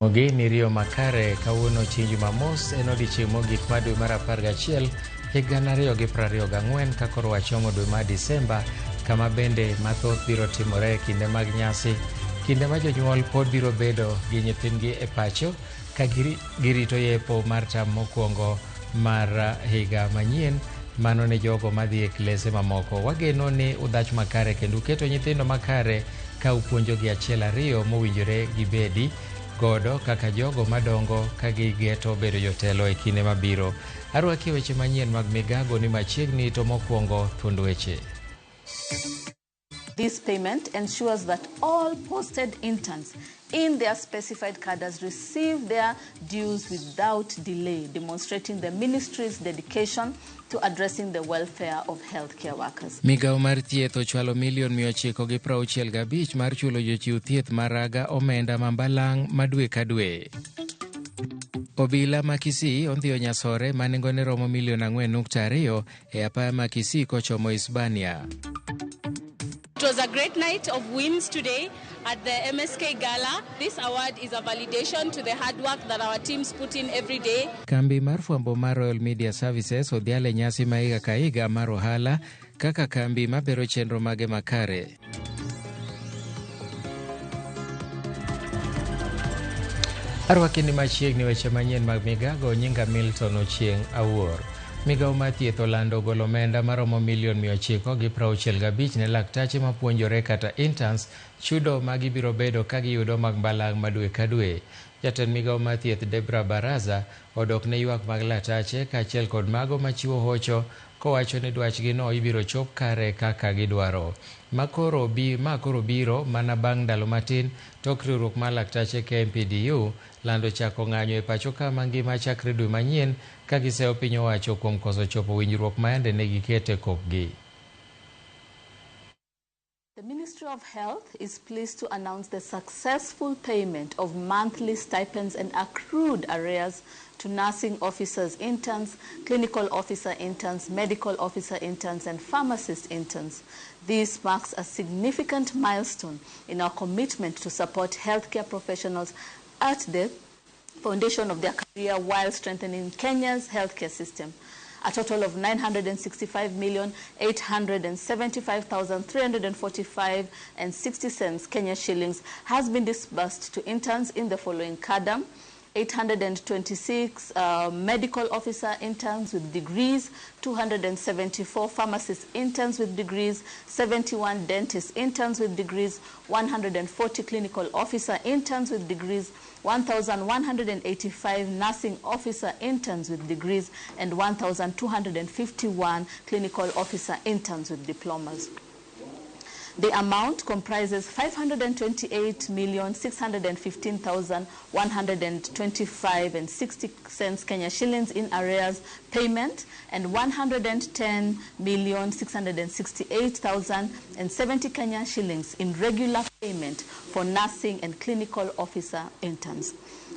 Ogi ni riyo makare kawuono chieng' Jumamos en odiechieng' mogik mar dwe mar 11 higa 2024 ka koro wachomo dwe mar Disemba kama bende mathoth biro timore e kinde mag nyasi kinde ma jonyuol pod biro bedo gi nyithindgi e pacho ka girito yepo mar tam mokwongo mar higa manyien mano ne jogo madhi e klese mamoko. Wageno ni udhach makare kendo uketo nyithindo makare ka upuonjogi achiel ariyo mowinjore gibedi godo kaka jogo madongo ka gigeto bedo jotelo e kinde mabiro. Arwaki e weche manyien mag migago ni machiegni to mokwongo thuond weche. This payment ensures that all posted interns in their specified cadres receive their dues without delay, demonstrating the ministry's dedication to addressing the welfare of healthcare workers. Migawo mar thieth ochwalo milion 965 mar chulo jochiw thieth ma raga omenda ma mbalang' ma dwe ka dwe. Obila ma Kisii ondhiyo nyasore ma nengone romo milion 4.2 e apaya ma Kisii kochomo Hispania. It was a great night of wins today at the MSK Gala. This award is a validation to the hard work that our teams put in every day. Kambi mar fwambo mar Royal Media Services odhial e nyasi ma higa ka higa mar ohala kaka kambi mabero chenro mage makare. Arwaki ni machiegni weche manyien mag migago nyinga Milton Ochieng' Awuor. Migawo mar thieth olando golo omenda maromo milion 965 ne laktache mapuonjore kata interns chudo ma gibiro bedo ka giyudo mag mbalang' ma dwe ka dwe. Jatend migawo mar thieth Debra Baraza odok ne ywak mag laktache kaachiel kod mago machiwo hocho kowacho ni dwachgi no ibiro chop kare kaka gidwaro. Ma koro biro mana bang' ndalo matin tok riwruok mar laktache KMPDU lando chako ng'anyo e pacho ka mangima chakre dwe manyien ka giseyo piny owacho kuom koso chopo winjruok ma yande ne giketo e kokgi. The Ministry of Health is pleased to announce the successful payment of monthly stipends and accrued arrears to nursing officers interns, clinical officer interns, medical officer interns, and pharmacist interns. This marks a significant milestone in our commitment to support healthcare professionals at the foundation of their career while strengthening Kenya's healthcare system. A total of 965,875,345.60 Kenya shillings has been disbursed to interns in the following cadre: 826 medical officer interns with degrees, 274 pharmacist interns with degrees, 71 dentist interns with degrees, 140 clinical officer interns with degrees, 1,185 nursing officer interns with degrees, and 1,251 clinical officer interns with diplomas. The amount comprises 528,615,125.60 Kenya shillings in arrears payment and 110,668,070 Kenya shillings in regular payment for nursing and clinical officer interns.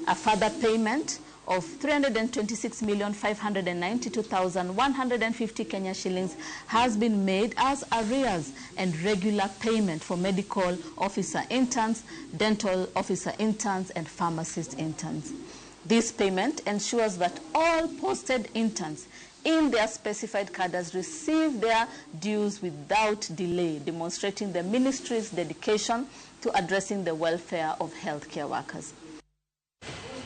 A further payment of 326,592,150 Kenya shillings has been made as arrears and regular payment for medical officer interns, dental officer interns, and pharmacist interns. This payment ensures that all posted interns in their specified cadres receive their dues without delay, demonstrating the ministry's dedication to addressing the welfare of healthcare workers.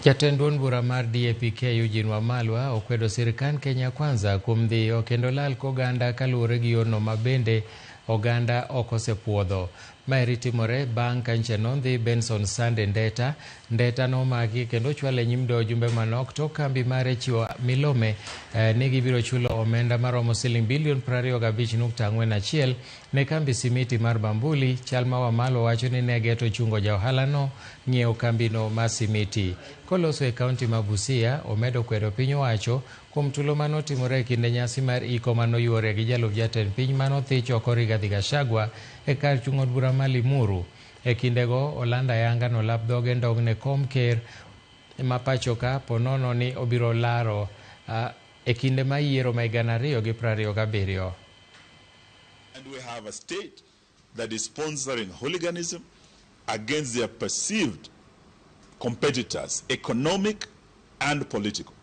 Jatend duond bura mar DAP-K Eugene Wamalwa okwedo sirkand Kenya Kwanza kuom dhiyo kendo lal koganda kaluwore gi yorno ma bende oganda ok osepuodho. Maeri timore bang' ka nche nondhi Benson Sande Ndeta. Ndeta nomaki kendo ochwale nyim doho jumbe manok tok kambi mare chiwo milome ni gibiro chulo omenda maromo siling bilion 25.41 ne kambi simiti mar Bambuli. Chal ma Wamalwa wacho ni ne geto chungo ja ohalano ng'iewo kambino mar simiti. Koloso e kaunti ma Busia, omedo kwedo piny owacho kuom tulo manotimore e kinde nyasi mar iko manoyuore gi jalup jatend piny manothich oko Rigathi Gachagua e kar chung' od bura ma Limuru. E kindego, olando ayanga nolap dhoge ndong' ne kom ker ma pacho ka ponono ni obiro laro e kinde ma yiero ma 2027. And we have a state that is sponsoring hooliganism against their perceived competitors, economic and political.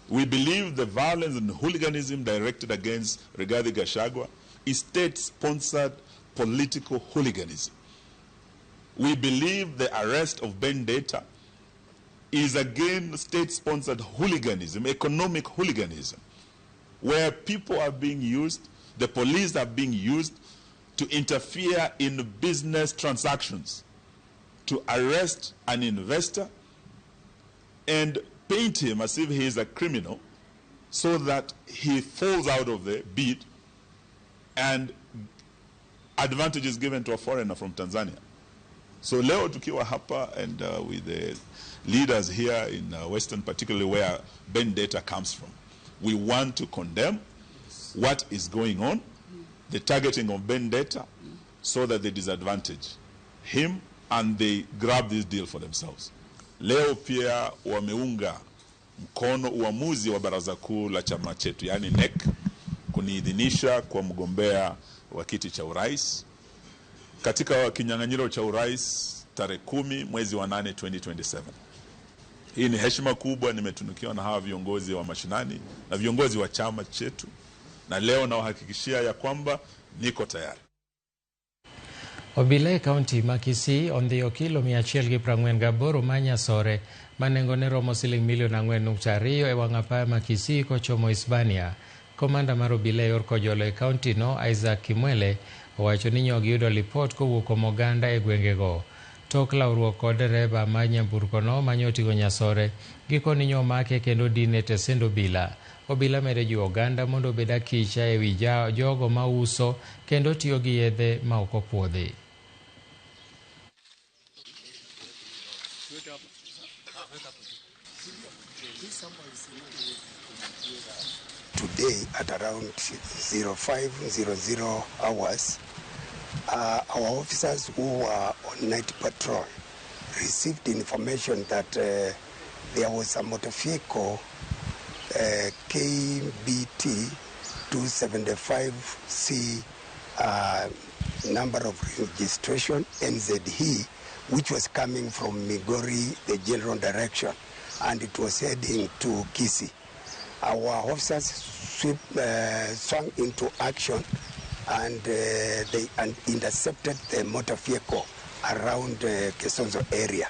We believe the violence and hooliganism directed against Rigathi Gachagua is state-sponsored political hooliganism. We believe the arrest of Ben Data is again state-sponsored hooliganism, economic hooliganism, where people are being used, the police are being used to interfere in business transactions, to arrest an investor and paint him as if he is a criminal so that he falls out of the bid and advantage is given to a foreigner from Tanzania. So leo tukiwa hapa and with the leaders here in Western, particularly where Ben Data comes from, we want to condemn what is going on, the targeting of Ben Data, so that they disadvantage him and they grab this deal for themselves. Leo pia wameunga mkono uamuzi wa baraza kuu la chama chetu, yani NEC, kuniidhinisha kwa mgombea wa kiti cha urais katika kinyang'anyiro cha urais tarehe 10 mwezi wa 8 2027. Hii ni heshima kubwa nimetunukiwa na hawa viongozi wa mashinani na viongozi wa chama chetu, na leo nawahakikishia ya kwamba niko tayari. Obila e kaunti ma Kisii ondhiyo kilo 148 ma nyasore ma nengone romo siling milion 4.2 e wang' apaya ma Kisii kochomo Hispania. Komanda mar obila e yor kojolo e kaunti no Isaac Kimwele owacho ni nyo giyudo lipot kowuok kuom oganda e gwengego. Tok lawruok kod dereba mar nyamburkono manyoting'o nyasore, gikone nyomake kendo dine e tesend obila. Obila medo jiwo oganda mondo obed akicha e wi jogo mauso kendo tiyo gi yedhe ma ok opuodhi. Today at around 05:00 hours, our officers who were on night patrol received information that there was a motor vehicle KBT 275C number of registration NZE, which was coming from Migori, the general direction, and it was heading to Kisii. Our officers swung into action and they intercepted the motor vehicle around Kesonzo area.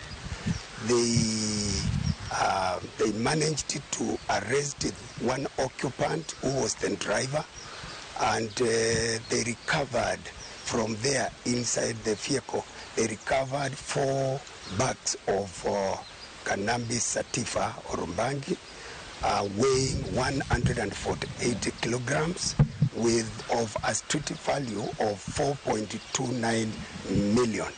They managed to arrest one occupant who was the driver, and they recovered from there inside the vehicle. They recovered 4 bags of cannabis sativa or mbangi, weighing 148 kilograms with of a street value of 4.29 million.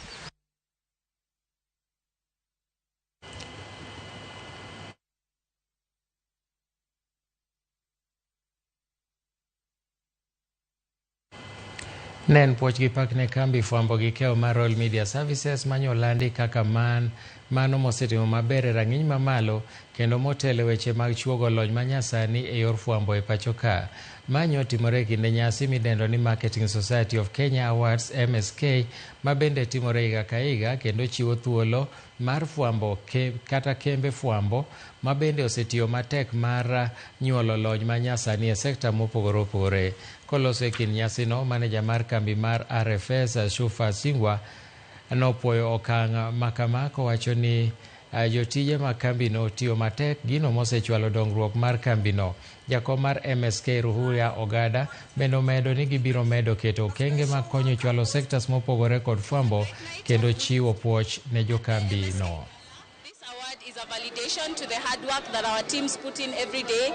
Ne en puoch gi pak ne kambi fwambo gi kewo mar Royal Media Services manyolandi kaka mano mosetimo maber e rang'iny mamalo kendo motelo weche mag chuogo lony manyasani e yor fwambo e pacho ka. Manyo timore e kinde nyasi midendo ni Marketing Society of Kenya Awards MSK ma bende timore higa ka higa kendo chiwo thuolo mar fwambo kata kembe fwambo ma bende osetiyo matek mar nyuolo lony manyasani e sekta mopogore opogore. Koloso e kind nyasino, maneja mar kambi mar RFS Shufa Singwa nopuoyo okang' makama kowacho ni jotije mag kambino tiyo matek gino mosechwalo dongruok mar kambino. Jakom mar MSK Ruhuria Ogada bende omedo ni gibiro medo keto okenge mag konyo chwalo sektas mopogore kod fwambo kendo chiwo puoch ne jokambino. Is a validation to the hard work that our teams put in every day.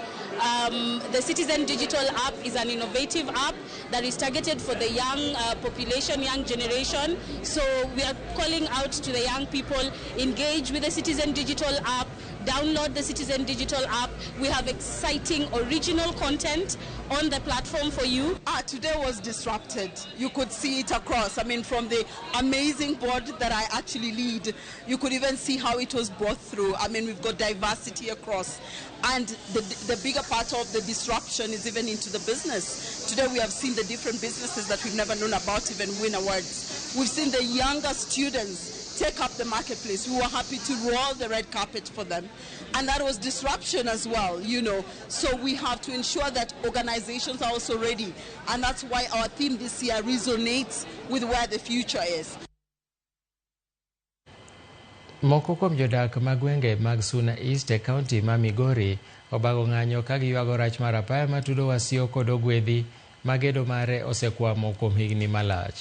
The Citizen Digital app is an innovative app that is targeted for the young population, young generation. So we are calling out to the young people, engage with the Citizen Digital app, download the Citizen Digital app. We have exciting original content on the platform for you. Today was disrupted. You could see it across. I mean, from the amazing board that I actually lead, you could even see how it was brought through. I mean, we've got diversity across. And the bigger part of the disruption is even into the business. Today we have seen the different businesses that we've never known about even win awards. We've seen the younger students take up the marketplace. We were happy to roll the red carpet for them. And that was disruption as well, you know. So we have to ensure that organizations are also ready. And that's why our theme this year resonates with where the future is. Moko kuom jodak mag gwenge mag Suna East e kaunti ma Migori obago ng'anyo ka giywago rach mar apaya matudo Wasio kod Ogwedhi ma gedo mare osekwamo kuom higni malach.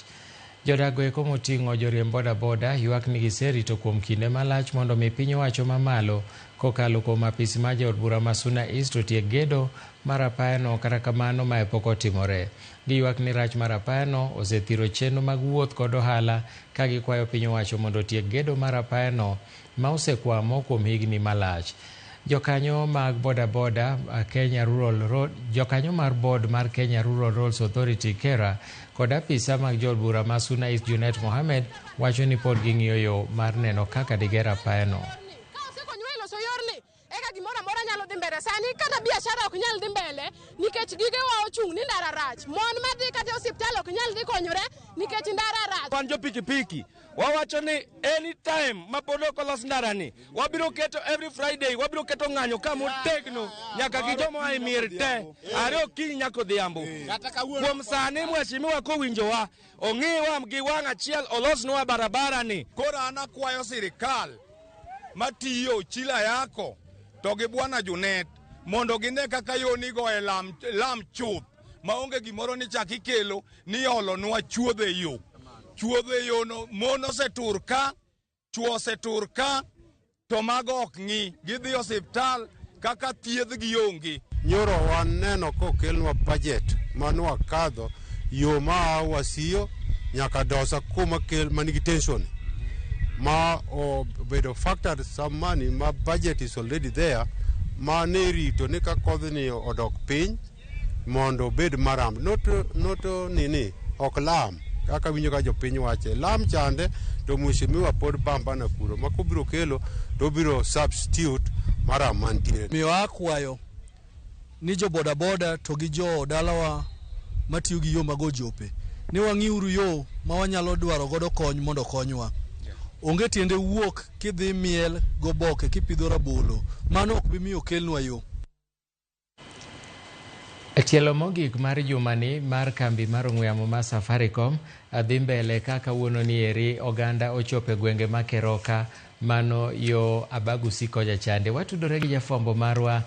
Jodak go eko moting'o joriemb bodaboda ywak ni giserito kuom kinde malach mondo mi piny owacho mamalo kokalo kuom apis mar jaod bura ma Suna East otiek gedo mar apayano, kata kamano mae pok otimore. Giywak ni rach mar apayano osethiro chenro mag wuoth kod ohala ka gikwayo piny owacho mondo otiek gedo mar apayano ma osekwamo kuom higni malach. Jokanyo mag bodaboda Kenya Rural Road, jokanyo mar board mar Kenya Rural Roads Authority KERA kod apisa mag jood bura ma Suna East Junet Mohamed wacho ni pod ging'iyo yo mar neno kaka diger apayano. Ka osekonywa e loso yorni, eka gimoro amora nyalo dhi mbele. Sani kata biashara ok nyal dhi mbele nikech gigewa ochung' ni ndara rach. Mon madhi kata e osiptal ok nyal dhi konyore nikech ndara rach. Wan jo pikipiki wawacho ni anytime ma pod ok olos ndarani, wabiro keto every Friday, wabiro keto ng'anyo ka motegno nyaka gi joma oa e mier te are okinyi nyaka odhiambo. Kuom sani mheshimiwa kowinjowa, ong'iwa gi wang' achiel, olosnwa barabara ni. Koro an akwayo sirikal matiyo Chila yako to gi bwana Junet mondo gine kaka yo nigo e lam, lam chuth maonge gimoro ni chak ikelo ni olonwa chuodho e yo. Chuodho e yo no, mon osetur ka, chwo osetur ka, to mago ok ng'i. Gidhi osiptal kaka thiedh gi onge. Nyoro waneno kokelnwa budget manwakadho yo ma Wasio nyaka Dosa kuma kel manigi tension ma obedo factored some money ma budget is already there ma ne rito ni ka kodhni odok piny mondo obed maram not nini ok lam kaka winjo ka jopiny wache lam chande to mheshimiwa pod bambana kuro ma kobiro kelo to obiro substitute maram mantiere. Miyo akwayo ni jo bodaboda to gi jo dalawa matiyo gi yo mag ojope ni wang'iuru yo ma wanyalo dwaro godo kony mondo okonywa. Onge tiende wuok kidhi miel goboke kipidho rabolo, mano ok bi miyo kelnwa yo. E tielo mogik mar jumani mar kambi mar ong'we yamo mar Safaricom dhi mbele ka kawuono ni eri oganda ochopo e gwenge ma Keroka mano yo Abagusi kocha chande. Watudore gi jafwambo marwa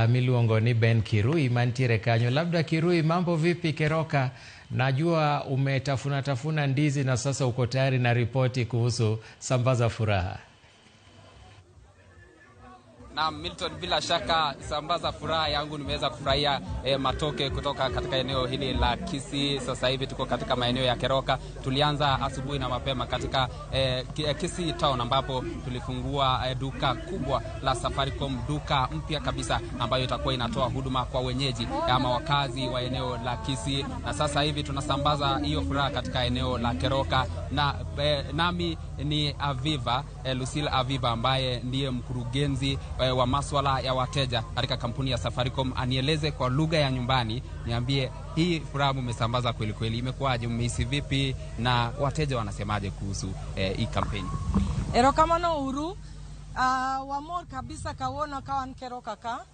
miluongo ni Ben Kirui mantiere kanyo. Labda Kirui, mambo vipi Keroka? Najua umetafuna tafuna ndizi na sasa uko tayari na ripoti kuhusu sambaza furaha. Na Milton, bila shaka sambaza furaha yangu nimeweza kufurahia matoke kutoka katika eneo hili la Kisii. Sasa hivi tuko katika maeneo ya Keroka. Tulianza asubuhi na mapema katika Kisii Town ambapo tulifungua duka kubwa la Safaricom, duka mpya kabisa ambayo itakuwa inatoa huduma kwa wenyeji ama wakazi wa eneo la Kisii, na sasa hivi tunasambaza hiyo furaha katika eneo la Keroka na nami ni Aviva, Lucille Aviva ambaye ndiye mkurugenzi wa maswala ya wateja katika kampuni ya Safaricom. Anieleze kwa lugha ya nyumbani, niambie hii furaha mmesambaza kweli kweli, imekuwaje, mmehisi vipi na wateja wanasemaje kuhusu hii kampeni? Erokamano uru. Wamor kabisa kawuono ka wan Keroka ka.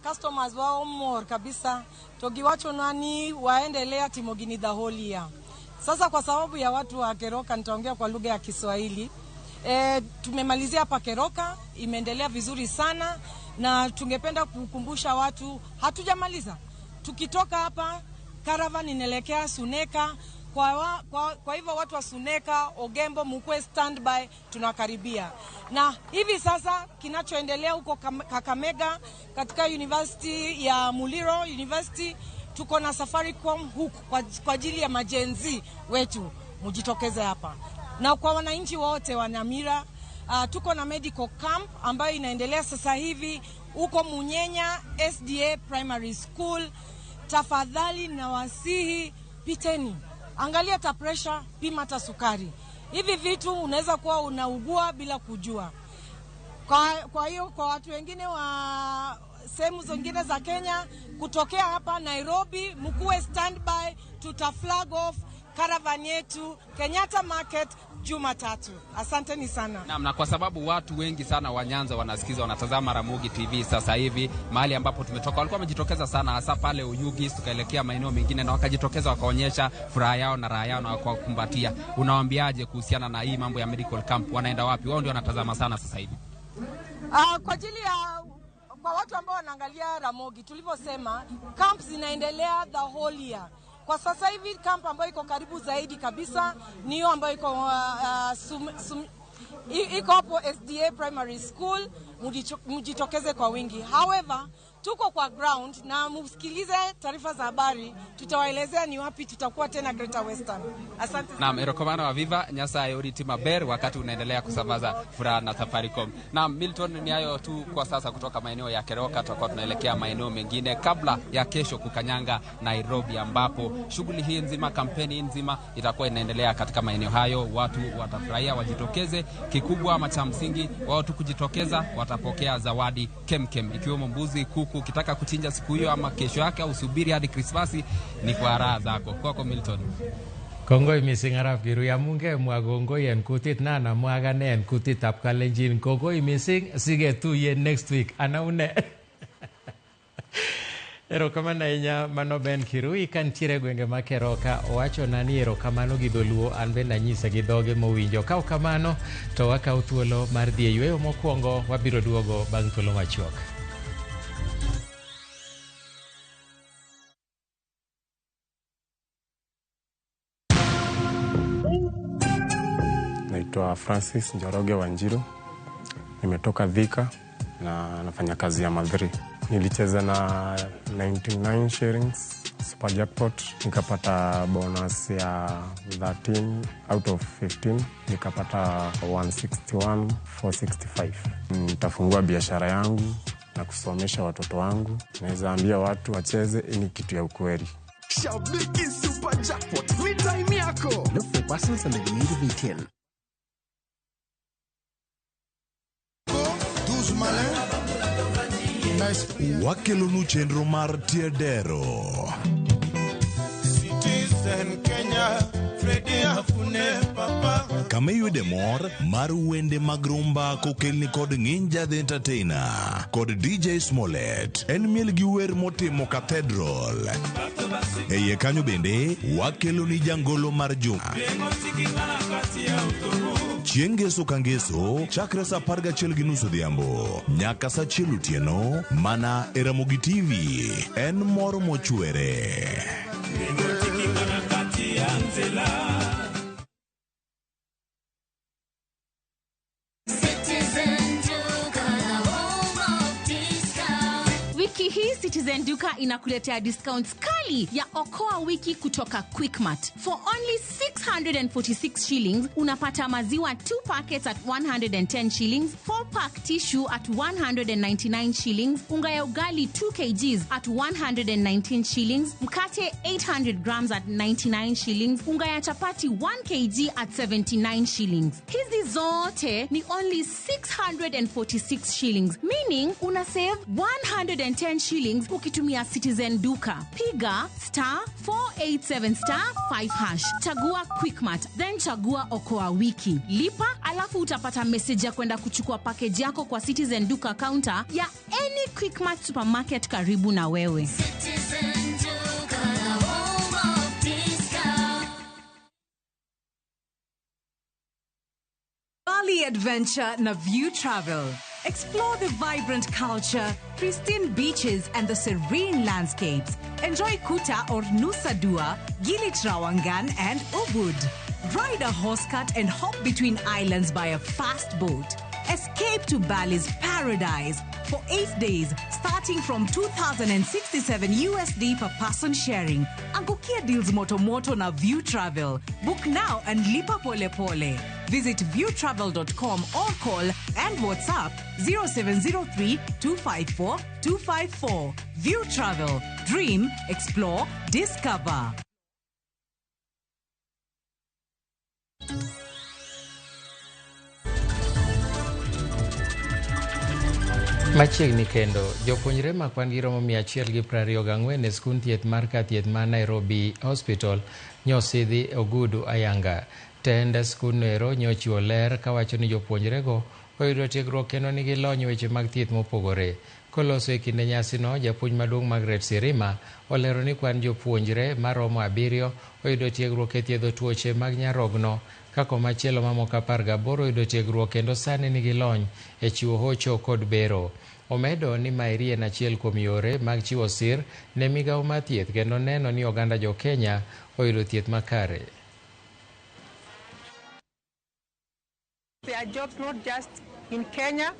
Customers wa omor kabisa to giwachonwa ni waendelea timo gini the whole year. Sasa kwa sababu ya watu wa Keroka nitaongea kwa lugha ya Kiswahili. Tumemalizia hapa Keroka, imeendelea vizuri sana na tungependa kukumbusha watu hatujamaliza. Tukitoka hapa caravan inaelekea Suneka. Kwa hivyo watu wa Suneka, Ogembo, mukwe standby, tunakaribia. Na hivi sasa kinachoendelea huko Kakamega katika University ya Muliro University, tuko na Safaricom huku kwa ajili ya majenzi wetu, mujitokeze hapa. Na kwa wananchi wote wa Nyamira, tuko na medical camp ambayo inaendelea sasa hivi huko Munyenya SDA Primary School. Tafadhali na wasihi, piteni, angalia ta pressure, pima ta sukari. Hivi vitu unaweza kuwa unaugua bila kujua. Kwa hiyo kwa watu wengine wa sehemu zingine za Kenya kutokea hapa Nairobi, mkuwe standby, tuta flag off caravan yetu Kenyatta Market Jumatatu. Asanteni sana. Naam, na kwa sababu watu wengi sana wa Nyanza wanasikiza, wanatazama Ramogi TV sasa hivi, mahali ambapo tumetoka walikuwa wamejitokeza sana, hasa pale Oyugis, tukaelekea maeneo mengine, na wakajitokeza wakaonyesha furaha yao na raha yao na wakakumbatia. Unawaambiaje kuhusiana na hii mambo ya medical camp? Wanaenda wapi? Wao ndio wanatazama sana sasa hivi. Kwa ajili ya kwa watu ambao wanaangalia Ramogi, tulivyosema camps zinaendelea the whole year. Kwa sasa hivi camp ambayo iko karibu zaidi kabisa ni hiyo ambayo iko iko hapo SDA Primary School. Mjitokeze kwa wingi. However, tuko kwa ground na msikilize taarifa za habari, tutawaelezea ni wapi tutakuwa tena Greater Western. Asante. Naam, erokamano Aviva, Nyasaye oriti maber wakati unaendelea kusambaza furaha na Safaricom. Naam, Milton, ni hayo tu kwa sasa kutoka maeneo ya Keroka. Tutakuwa tunaelekea maeneo mengine kabla ya kesho kukanyanga Nairobi, ambapo shughuli hii nzima, kampeni nzima itakuwa inaendelea katika maeneo hayo. Watu watafurahia, wajitokeze. Kikubwa ama cha msingi wao tu kujitokeza, watapokea zawadi kemkem, ikiwemo mbuzi, kuku. Ukitaka kuchinja siku hiyo ama kesho yake au usubiri hadi Krismasi, ni kwa raha zako. Kwako Milton. Kongoi mising arap Kirui amun kemwa kongoi en kutit nan amwa akane en kutitab Kalenjin. Kongoi mising siketuyen next week. Ana une. Erokamano ahinya mano Ben Kirui kantiere e gwenge ma Keroka. Owachona ni erokamano gi dholuo, an bende anyise gi dhoge mowinjo. Ka ok kamano to wakawo thuolo mar dhi e yweyo mokwongo, wabiro duogo bang' thuolo machuok. Naitwa Francis Njoroge Wanjiru, nimetoka Thika na nafanya kazi ya Madhri. Nilicheza na 99 shillings super jackpot, nikapata bonus ya 13 out of 15, nikapata 161,465. Nitafungua biashara yangu na kusomesha watoto wangu. Naweza ambia watu wacheze, ni kitu ya ukweli. Shabiki Super Jackpot ni time yako. Look for persons under the age of 18. Wakelonu chenro mar Tiedero. Citizen Kenya, Freddy Afune Papa. Kama iyude mor mar wende mag rumba kokelni kod Nginja the Entertainer kod DJ Smollett. En miel gi wer motimo Cathedral. E iye kanyo bende wakeloni jangolo mar juma. Chieng' ngeso ka ngeso chakre saa 11:30 odhiambo nyaka saa 1 otieno mana e Ramogi TV. En mor mochwere. Wiki hii Citizen Duka inakuletea discounts kali ya Okoa Wiki kutoka Quickmart. For only 646 shillings unapata maziwa 2 packets at 110 shillings, 4 pack tissue at 199 shillings, unga ya ugali 2 kgs at 119 shillings, mkate 800 grams at 99 shillings, unga ya chapati 1 kg at 79 shillings. Hizi zote ni only 646 shillings, meaning una save 110 shillings ukitumia Citizen Duka. Piga star 487 star 5 hash, chagua Quickmart, then chagua Okoa Wiki, lipa, alafu utapata message ya kwenda kuchukua package yako kwa Citizen Duka counter ya any Quickmart supermarket karibu na wewe. Citizen Duka, the home of discount. Bali Adventure na View Travel. Explore the vibrant culture, pristine beaches, and the serene landscapes. Enjoy Kuta or Nusa Dua, Gili Trawangan, and Ubud. Ride a horse cart and hop between islands by a fast boat. Escape to Bali's paradise for 8 days, starting from 2,067 USD per person sharing. Angukia deals moto moto na View Travel. Book now and lipa pole pole. Visit viewtravel.com or call and WhatsApp 0703 254 254. View Travel. Dream, explore, discover. Machiegni kendo, jopuonjre ma kwan gi romo 124 e skund thieth mar kar thieth ma Nairobi Hospital nyosidhi ogudu ayanga. Tend skundno ero nyochiwo ler kawacho ni jopuonjrego oyudo tiegruok kendo nigi lony e weche mag thieth mopogore. Koloso e kinde nyasino, japuonj maduong' Margaret Sirima olero ni kwan jopuonjre maromo 7 oyudo tiegruok e thiedho tuoche mag nyarogno, ka komachielo mamoko 18 oyudo tiegruok kendo sani nigi lony e chiwo hocho kod bero. Omedo ni maeri en achiel kuom yore mag chiwo sir ne migawo mar thieth kendo neno ni oganda jo Kenya oyudo thieth makare. There are jobs not just in Kenya,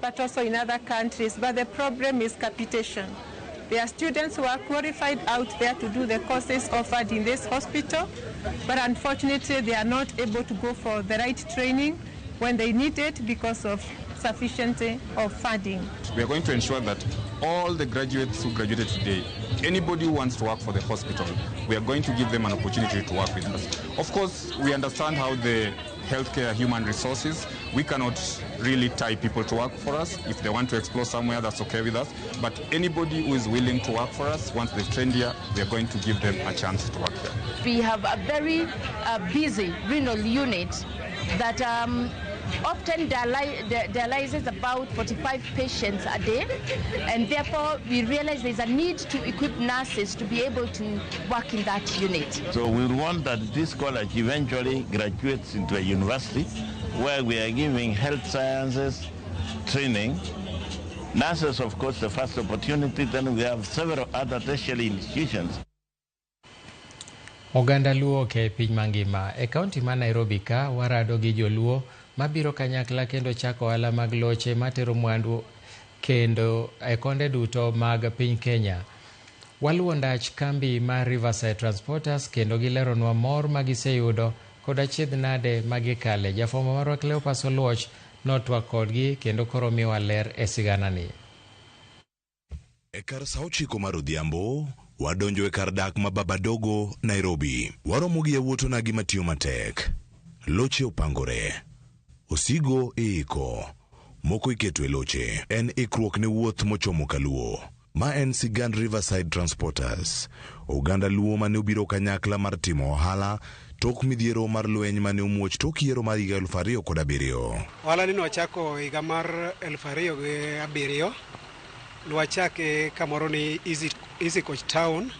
but also in other countries. But the problem is capitation. There are students who are qualified out there to do the courses offered in this hospital, but unfortunately they are not able to go for the right training when they need it because of sufficiency of funding. We are going to ensure that all the graduates who graduated today, anybody who wants to work for the hospital, we are going to give them an opportunity to work with us. Of course, we understand how the healthcare human resources, we cannot really tie people to work for us. If they want to explore somewhere, that's okay with us. But anybody who is willing to work for us, once they've trained here, we are going to give them a chance to work here. We have a very busy renal unit that often dialyzes about 45 patients a day, and therefore we realize there's a need to equip nurses to be able to work in that unit. So we want that this college eventually graduates into a university where we are giving health sciences training. Nurses, of course, the first opportunity, then we have several other tertiary institutions. Oganda Luo oke e piny mangima. E kaunti ma Nairobi ka warado gi joluo mabiro kanyakla kendo chako ohala mag loche matero mwandu kendo e konde duto mag piny Kenya. Waluwo ndach kambi mar Riverside Transporters kendo gileronwa mor ma giseyudo kod achiedh nade ma gikale. Jafwambo marwa Cleopas Oluoch notwak kodgi kendo koro miwa ler e siganani. E kar sa 9 mar odhiambo, wadonjo e kar dak ma Baba Dogo, Nairobi. Waromo gi yawuot onagi matiyo matek. Loche opangore. Osigo iiko. Moko iketo e loche. En ikruok ne wuoth mochomo Kaluo. Ma en sigand Riverside Transporters. Oganda Luo mane obiro kanyakla mar timo ohala tok midhiero mar lweny mane omuoch tok yiero mar higa 2007. Ohala ni nwachako higa mar 2007. Nwachake kamoro ni Easy Coach Town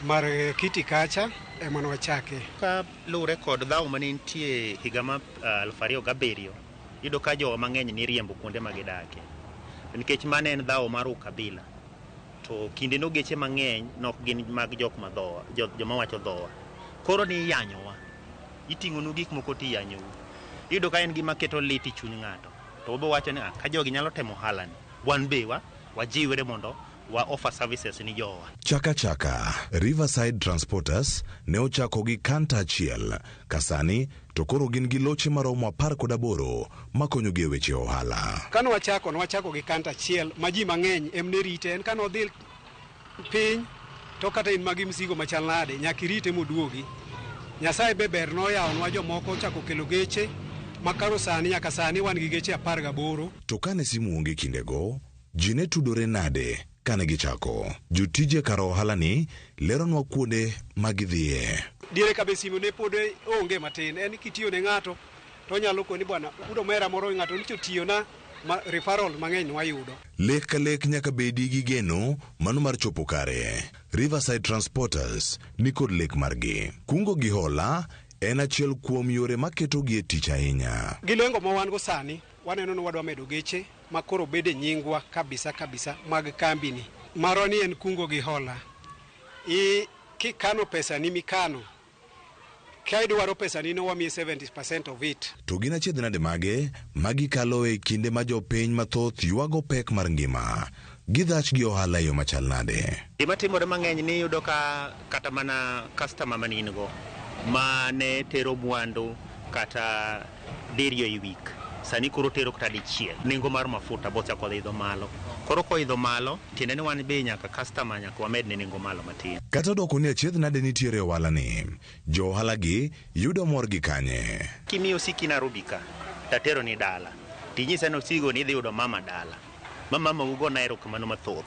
mar Kiti kacha ema nwachake. Ka luwore kod dhawo mane nitie higa mar 2007, iyudo ka jowa mang'eny niriembo kuonde ma gidake. Nikech mano en dhawo mar ukabila. To kindeno geche mang'eny nok gin mag jok ma dhowa, joma wacho dhowa. Koro ni iyanyowa. Iting'onu gik moko to iyanyou. Iyudo ka en gima keto lit e chuny ng'ato. To obo wacho ni ka jogi nyalo temo ohala ni, wan be wajiwre mondo wa offer services ni jowa. Chaka chaka, Riverside Transporters ne ochako gi kanta achiel. Kasani to koro gin gi loche maromo 18 makonyogi e weche ohala. Kane wachako, nwachako gi kanta achiel ma ji mang'eny em ne rite. En kane odhi piny to kata in magi msigo machal nade, nyaka irite moduogi. Nyasaye be ber noyawonwa jomoko ochako kelo geche makaro sani nyaka sani wan gi geche 18. To kane simu onge kindego, ji ne tudore nade kane gichako? Jotije kar ohala ni leronwa kuonde ma gidhiye. Diere ka be simu ne pod onge matin, en kitiyo ne ng'ato to onyalo koni bwana udo mera moro ng'ato nicho tiyona ma referral mang'eny nwayudo. Lek ka lek nyaka bedi gi geno mano mar chopo kare. Riverside Transporters ni kod lek margi. Kungo gi hola en achiel kuom yore maketogi e tich ahinya. Gi lengo ma wan go sani, waneno ni wadwa medo geche ma koro bede nyingwa kabisa kabisa mag kambini. Marwa ni en kungo gi hola. Kikano pesa ni mikano, ka idwaro pesa ni no wamiyi 70% of it. To gin achiedh nade mage ma gikalo e kinde ma jopiny mathoth ywago pek mar ngima? Gidhach gi ohala e yo machal nade? Gima timore mang'eny ni iyudo ka kata mana customer mane in go mane tero mwandu kata diriyo e week, sani koro tero kata dichiel. Nengo mar mafuta bochako idho malo. Koro koidho malo, tiende ni wan be nyaka customer nyaka wamed ne nengo malo matin. Kata doko ni achiedh nade nitiere e ohala ni, jo ohala gi yudo mor gi kanye? Kimiyo osiki Nairobi ka, tatero ni dala. Tinyisa ni osigo ni idhi yudo mama dala. Ma mama ugo na erokamano mathoth.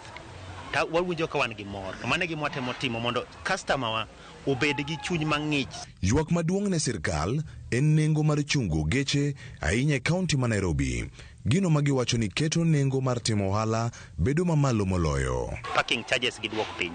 Ta wawinjo ka wan gi mor. To mano e gima watemo timo mondo customer wa obed gi chuny mang'ich. Ywak maduong' ne sirkal en nengo mar chungo geche ahinya e kaunti ma Nairobi. Gino ma giwacho ni keto nengo mar timo ohala bedo mamalo moloyo. Parking charges giduok piny.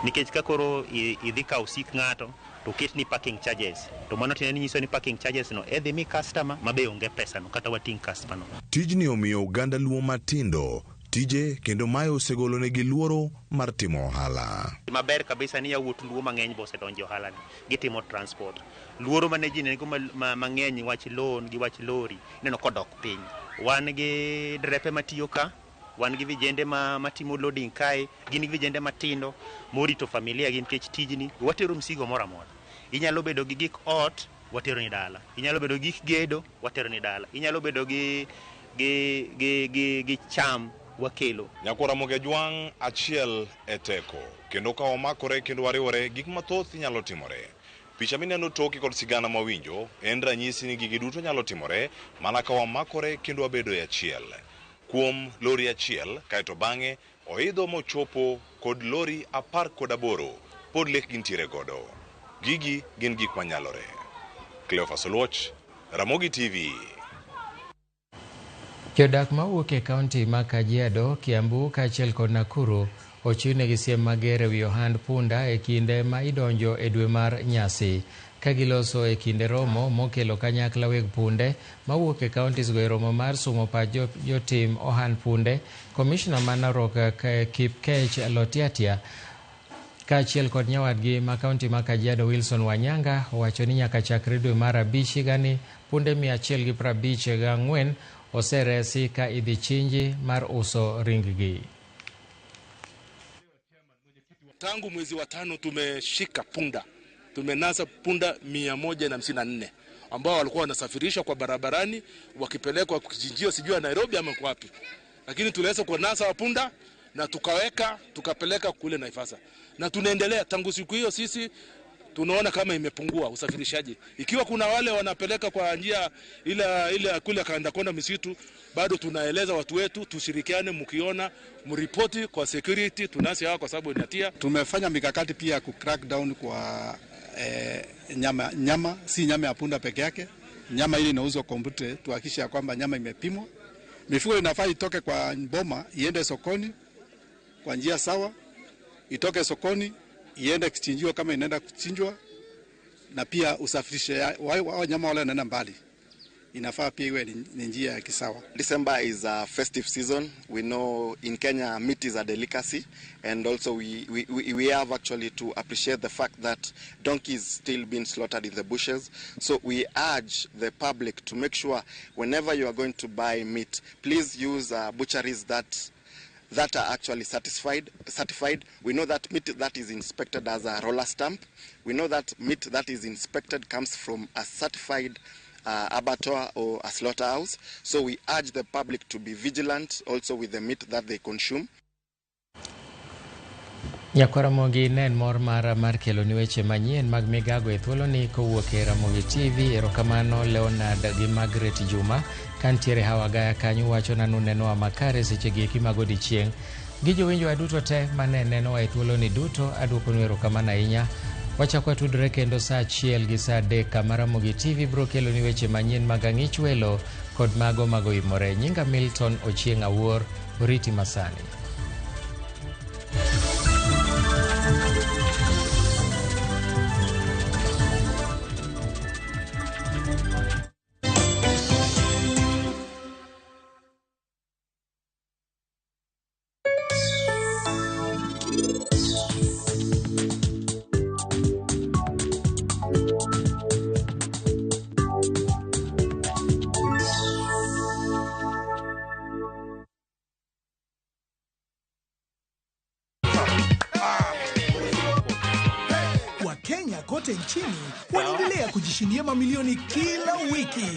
Nikech ka koro idhi kawo sik ng'ato to ketni parking charges to mano tiende ni nyiso ni parking charges no edhi mi customer ma be onge pesa no kata wating' customer no. Tijni omiyo oganda luo matindo tije kendo mae osegolonegi luoro mar timo ohala. Maber kabisa ni yawuot luo mang'eny be osedonjo e ohala ni gitimo transport. Luoro mane ji nigo mang'eny wach loan gi wach lori ineno kodok piny. Wan gi drepe matiyo ka, wan gi vijende matimo loading kae, gin gi vijende matindo morito familia gi nikech tijni. Watero msigo moro amora. Inyalo bedo gi gik ot, watero ni dala. Inyalo bedo gi gik gedo, watero ni dala. Inyalo bedo gi cham, wakelo. Nyakwar Ramogi Ajwang' achiel e teko, kendo ka wamakore kendo wariwore, gik mathoth nyalo timore. Picha mineno toke kod sigana mawinjo en ranyisi ni gigi duto nyalo timore mana ka wamakore kendo wabedo e achiel. Kuom lori achiel, kaeto bang'e oidho mochopo kod lori 18 pod lek gintiere godo. Gigi gin gik manyalore. Cleophas Oluoch, Ramogi TV. Jodak mawuok e kaunti ma Kajiado, Kiambu kaachiel kod Nakuru ochiwnegi siem mager ewi ohand punda e kinde ma idonjo e dwe mar nyasi. Ka giloso e kinde romo mokelo kanyakla weg punde mawuok e counties go e romo mar sumo pach jotim ohand punde, komishna ma Narok Kipkech Lotiatia kaachiel kod nyawadgi ma kaunti ma Kajiado Wilson Wanyanga owacho ni nyaka chakre dwe mar 5 higani punde 154 oseresi ka idhi chinji mar uso ring-gi. Tangu mwezi wa 5 tumeshika punda, tumenasa punda 154 ambao walikuwa wanasafirishwa kwa barabarani wakipelekwa kichinjio sijui Nairobi ama wapi, lakini tuliweza kunasa wa punda na tukaweka tukapeleka kule Naivasha, na tunaendelea tangu siku hiyo. Sisi tunaona kama imepungua usafirishaji. Ikiwa kuna wale wanapeleka kwa njia ile kule kanda kona misitu, bado tunaeleza watu wetu tushirikiane, mkiona mripoti kwa security tunasi hawa kwa sababu inatia. Tumefanya mikakati pia ku crack down kwa nyama, si nyama ya punda peke yake. Nyama ile inauzwa kwa mbute, tuhakikishe kwamba nyama imepimwa. Mifugo inafaa itoke kwa boma iende sokoni kwa njia sawa, itoke sokoni iende kuchinjiwa kama inaenda kuchinjwa, na pia usafirishe wanyama wale wanaenda mbali inafaa pia iwe ni njia ya kisawa. December is a festive season. We know in Kenya meat is a delicacy, and also we have actually to appreciate the fact that donkeys still being slaughtered in the bushes. So we urge the public to make sure whenever you are going to buy meat, please use butcheries that are actually certified. We know that meat that is inspected as a roller stamp. We know that meat that is inspected comes from a certified abattoir or a slaughterhouse. So we urge the public to be vigilant also with the meat that they consume. Nyakwar Ramogi ne en mor mara mar kelo ni weche manyien mag migago e thuoloni kowuok e Ramogi TV. Erokamano Leonard gi Margaret Juma kantiere Hawa Gaya kanyo wachona nunenowa makare seche gi eki mag odiechieng'. Gi jowinjowa duto te mane nenowa e thuoloni duto, aduokonu erokamano ahinya. Wachako watudore kendo saa 1 gi saa 3 kama Ramogi TV biro keloni weche manyien mag ang'ich welo kod mago magoimore. Nyinga Milton Ochieng' Awuor, oriti masani. Wakenya kote nchini wanaendelea kujishindia mamilioni kila wiki.